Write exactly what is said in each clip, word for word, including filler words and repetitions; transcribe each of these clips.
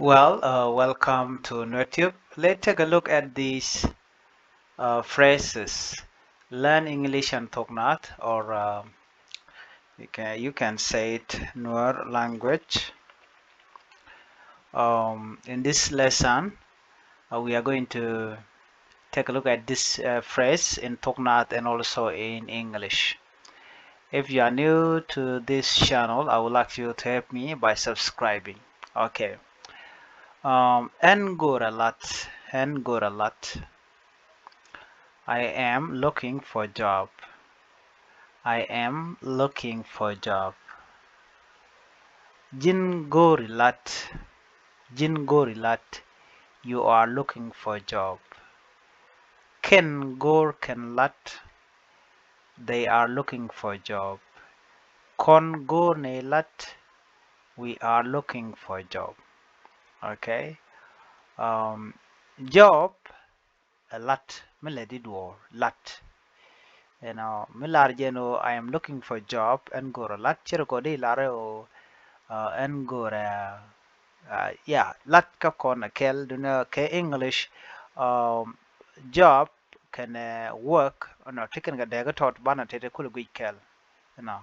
Well, uh, welcome to NuerTube. Let's take a look at these uh, phrases. Learn English and Thok Naath, or um, you can you can say it Nuer language. Um, in this lesson, uh, we are going to take a look at this uh, phrase in Thok Naath and also in English. If you are new to this channel, I would like you to help me by subscribing. Okay. Um, ɣän go̱o̱rä lat, ɣän go̱o̱rä lat. I am looking for job. I am looking for job. Ji̱n go̱o̱ri lat, ji̱n go̱o̱ri lat. You are looking for job. Kɛn go̱o̱r kɛn lat. They are looking for job. Kɔn go̱o̱r ni lat. We are looking for job. Okay. Um, job ɛ lat, mi lɛ di duɔɔr lat. You know, mi lar jɛn ɣöö I am looking for job, ɣän go̱o̱rä lat, ce̱tkɛ ɣöö di lar ɣöö uh, ɣän go̱o̱rä uh, yeah, lat kä kɔn ɛ kɛl, duŋni kɛ English, um, job kɛnɛ work, you know, ti kɛn kɛ dee kä tɔt banɛ tete kulɛ guic kɛl. You know.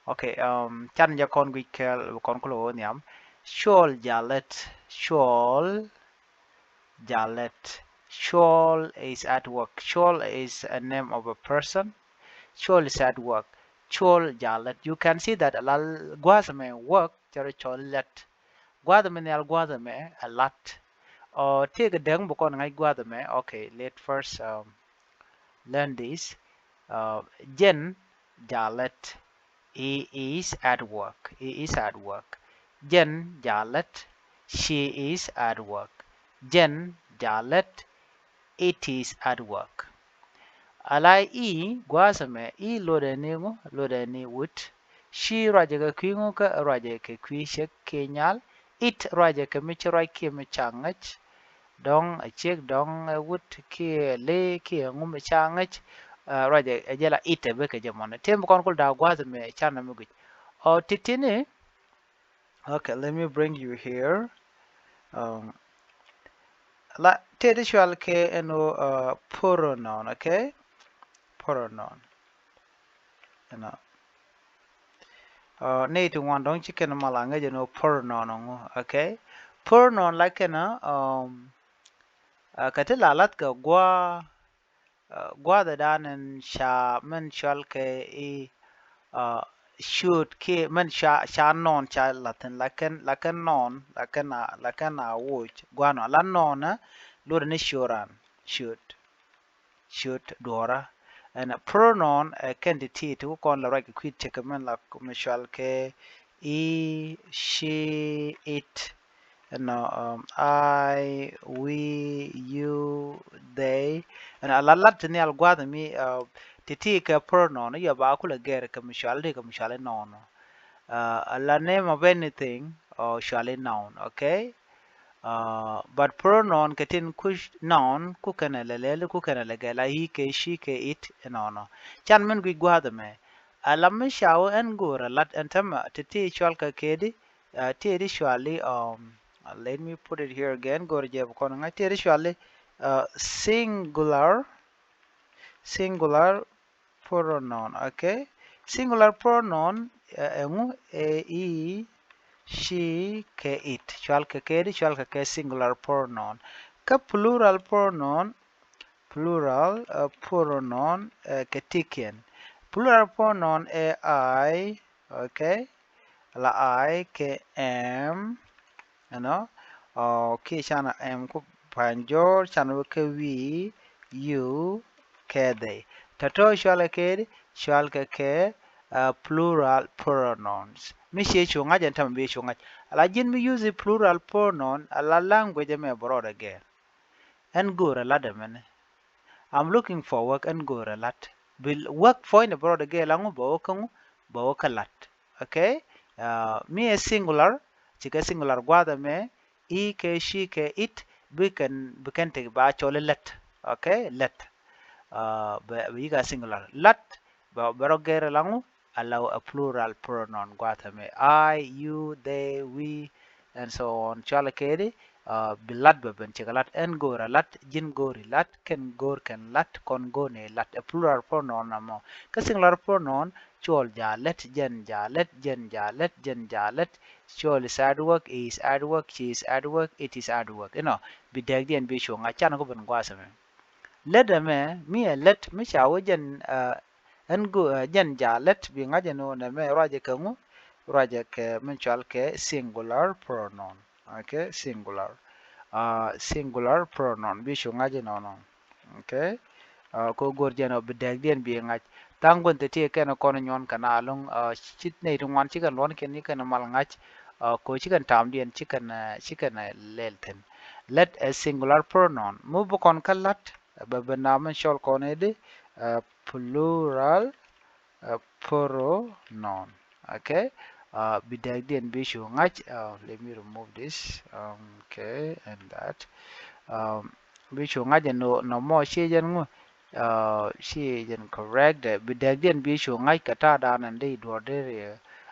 Okay, um, can jɛ kɔn guic kɛl, kɔn kulɛ wä nhiam. Cuɔl Jalɛt, Cuɔl Jalɛt. Cuɔl is at work. Cuɔl is a name of a person. Cuɔl is at work. Cuɔl Jalɛt. You can see that a la gua̱a̱th ɛmɛ work, cɛ rɔ cɔl lɛt. Gua̱a̱th ɛmɛ nhial, gua̱a̱th ɛmɛ ɛ lat. Ɔ, tëëkɛ däŋ bi kɔn ŋa̱c gua̱a̱th ɛmɛ. Okay, let first um, learn this. Uh, jɛn Jalɛt. He is at work. He is at work. Jɛn Jalɛt. She is at work. Jɛn Jalɛt. It is at work. A la i̱ gua̱a̱th ɛmɛ, i̱ luɔtdɛ ni ŋu? Luɔtdɛ ni wut. She ruacɛ kɛ kui̱ ŋu? Kä ruacɛ kɛ kui̱ ciek kiɛ nyal. It ruacɛ kɛ mi ci ruac kiɛ mi ca ŋäc. Dɔ̱ŋ ɛ ciek, dɔ̱ŋ ɛ wut kiɛ lëë kiɛ ŋu mi ca ŋäc. Uh, ruacɛ ɛ jɛ la it ɛ bikɛ jɛ mɔnɛ. Tëë mi kɔn kul da̱a̱ gua̱a̱th ɛmɛ canɛ mi guic. Ɔ, ti̱ti̱ni. Okay, let me bring you here. Um, la tëë ti cual kɛ ɛn ɣöö uh, pronoun, okay? Pronoun. You know. Uh, nɛy ti ŋuan dɔ̱ŋ ci kɛn mal a ŋäc ɛn ɣöö pronoun ŋu, okay? Pronoun la kɛn, um, uh, kɛ ti la lath kɛ gua̱a̱, uh, gua̱a̱th ɛ da̱a̱n ɛn ca mɛn cual kɛ i̱, uh, should kiɛ mɛn ca, ca noun ca la̱thi̱n, la kɛn, la kɛn noun, la kɛn a, la kɛn a woc gua̱a̱ noun, la noun ɛ luɔtdɛ ni should an, should. Should duɔ̱ɔ̱rä. Ɛn pronoun ɛ kɛn ti ti ti ku kɔn la ruac kɛ kui̱ ti kɛ mɛn la mi cual kɛ he, she, it. Ɛnɔ, um, I, we, you, they. Ɛnɔ a la lat ti nhial gua̱a̱th mi, uh, ti ti kɛ pronoun, yɔ ba kulɛ gɛr kɛ mi cual di kɛ mi cual inɔnɔ. Uh, a la name of anything, or cual inoun, okay? Uh, but pronoun kɛ tin ku noun ku kɛnɛ lɛ lɛl ku kɛnɛ lɛ gɛl a he kɛ she kɛ it inɔnɔ. Can min guic gua̱a̱th ɛmɛ. A la mi ca wä ɛn go̱o̱rä lat ɛn tämɛ ti ti cual kɛ kɛ di, uh, ti di cuali, um, let me put it here again, go̱o̱rä jɛ bi kɔn ŋa̱c ti di cuali, uh, singular, singular pronoun, okay? Singular pronoun, uh, ɛŋu? Ɛ he, she kɛ it. Cual kɛ kɛ di, cual kɛ kɛ singular pronoun. Kä plural pronoun, plural, uh, pronoun, uh, kɛ tikiɛn. Plural pronoun ɛ I, okay? La I kɛ am, you know, ɔ, kiɛ canɛ am ku pa̱ny jɔ̱ɔ̱r, canɛ wä kɛ we, you, kɛ they. Tɔ̱tɔ̱ cual kɛ kɛ di, cual kɛ kɛ, uh, plural pronouns. Mi ciɛ cu ŋa̱c ɛn tämɛ bi cu ŋa̱c. A la ji̱n mi use plural pronoun, a la language ɛmɛ bɛ rɔɔdɛ gɛr. Ɛn go̱o̱rä lat ɛmɛnɛ. I'm looking for work, ɛn go̱o̱rä lat. Bi work puɔ̱nydɛ bɛ rɔɔdɛ gɛr la ŋu, bɛ wä kä ŋu, bɛ wä kä lat. Okay? Uh, mi ɛ singular, ci kɛ singular gua̱a̱th ɛmɛ, he kɛ she kɛ it, bi kɛn, bi kɛn tek ba cɔl i̱ lät. Okay? Lät. Uh, bɛ, bɛ yik a singular. Lat, bɛ, bɛ rɔ gɛr la ŋu, a la a plural pronoun gua̱a̱th ɛmɛ. I, you, they, we, and so on. Cual kɛ di, uh, bi lat bɛ ben, cikɛ lat. Ɛn go̱o̱r a lat, ji̱n go̱o̱ri lat, kɛn go̱o̱r kɛn lat, kɔn go̱o̱r ni lat. Ɛ plural pronoun na mɔ. Kä singular pronoun, cuɔl ja lät, jɛn ja lät, jɛn ja lät, jɛn ja lät. Cuɔl is at work, he is at work, she is at work, it is at work. Inɔ, bi dɛɛkdiɛn bi cu ŋa̱c, canɛ ku ben gua̱a̱th ɛmɛ. Lät ɛmɛ, mi ɛ lät, mi ca wä jɛn, uh, ɛn gu, uh, jɛn ja lät, bi ŋa̱c ɛn ɣöö nɛmɛ ruacɛ kɛ ŋu, ruacɛ kɛ min cual kɛ singular pronoun. Okay, singular. Uh, singular pronoun, bi cu ŋa̱c inɔnɔ. Okay. Uh, ko go̱r jɛn ɔ bi dɛɛkdiɛn bi ŋa̱c. Tha̱a̱ŋ gua̱n thɛ ti kɛn kɔn nyuɔn kɛn a lo̱ŋ, uh, ci nɛy ti ŋuan ci kɛn luɔn kɛn ni kɛn mal ŋa̱c. Uh, ko ci kɛn tamdiɛn ci kɛn, uh, ci kɛn, uh, lɛl thi̱n. Lät ɛ singular pronoun. Mi bi kɔn kä lät, bɛ ben na min cɔl kɔn i̱di, uh, plural, uh, pronoun. Okay. Uh, bi dɛɛkdiɛn bi cu ŋa̱c. Uh, let me remove this. Um, okay, and that. Um, bi cu ŋa̱c ɛn nɔ mɔ ci jɛn ŋu, uh, ci jɛn correct. Bi dɛɛkdiɛn bi cu ŋa̱c kɛ ta̱a̱ da̱a̱n ɛn di duɔ̱ɔ̱r deri,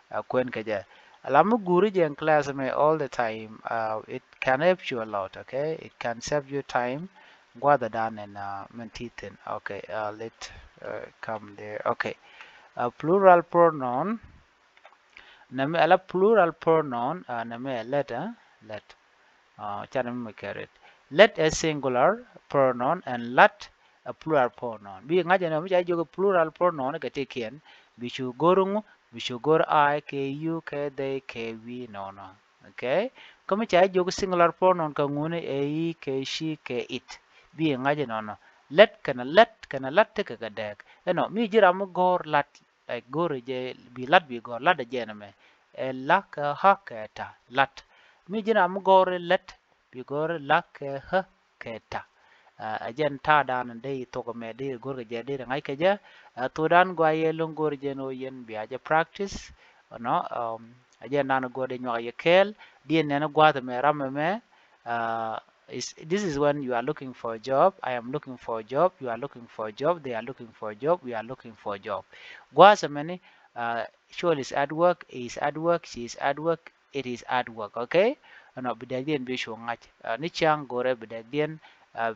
uh, kuɛn kɛ jɛ. Ala mi guuri jɛ in class mɛ all the time, uh, it can help you a lot, okay? It can save you time. Gua̱dhɛ da̱a̱n ɛn, uh, mɛn ti thi̱n. Okay, uh, let, uh, come there. Okay. Uh, plural pronoun. Nɛmɛ ala plural pronoun, uh, nɛmɛ lät, uh, lät. Uh, canɛ mi mɛ kɛrit. Lät ɛ singular pronoun and lät a plural pronoun. Bi ŋa̱c ɛn ɔ mi ca jiök plural pronoun kɛ ti kiɛn, bi cu go̱r ŋu, bi cu go̱r I kɛ you kɛ they kɛ we nɔnɔ. Okay? Kä mi ca jiök singular pronoun kɛ ŋuni ɛ he kɛ she kɛ it. Bi ŋa̱c ɛn ɔnɔ. Lät kɛnɛ lät kɛnɛ lät tekɛ kɛ dɛɛk. Ɛnɔ mi ji̱ ram mi go̱r lät, like, go̱r jɛ bi lät bi go̱r lät jɛ nɛmɛ. Ɛ la kɛ ha kɛ ta lät. Mi ji̱ ram mi go̱r lät bi go̱r la kɛ ha kɛ ta. Ɛ jɛn ta̱a̱ da̱a̱n dee thok mɛ dee go̱r kɛ jɛ dee ŋa̱c kɛ jɛ. Ɛ thok da̱a̱n gua yɛ lo̱ŋ go̱r jɛ ni wä yɛn bia jɛ practice. Nɔ, um, ɛ jɛn da̱a̱n go̱r dee nyuak yɛ kɛɛl. Diɛn nɛn gua̱a̱th mɛ ram mɛ mɛ. Uh, is, this is when you are looking for a job. I am looking for a job. You are looking for a job. They are looking for a job. We are looking for a job. Gua̱a̱th mɛ ni, uh, Chol is at work. He is at work. She is at work. It is at work, okay? Ɛnɔ bi dɛɛkdiɛn bi cu ŋa̱c. Uh, ni ciaŋ go̱rɛ bi dɛɛkdiɛn, uh,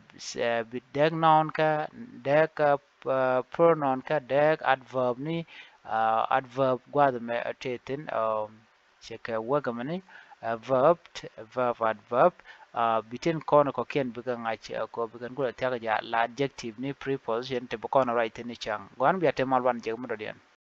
bi dɛɛk noun kä, dɛɛk, uh, pronoun kä, dɛɛk adverb ni, uh, adverb gua̱th mɛ, uh, tëë thi̱n, um, cɛ kɛ work mɛ ni, uh, verb, verb, adverb, uh, bi tin kɔn kɔ̱kiɛn bikɛ ŋa̱c, uh, kɔ bikɛn kulɛ thia̱k ja la adjective ni preposition ti bi kɔn ruac thi̱n ni ciaŋ. Gua̱n bia te mal wan jek mi dɔ̱diɛn.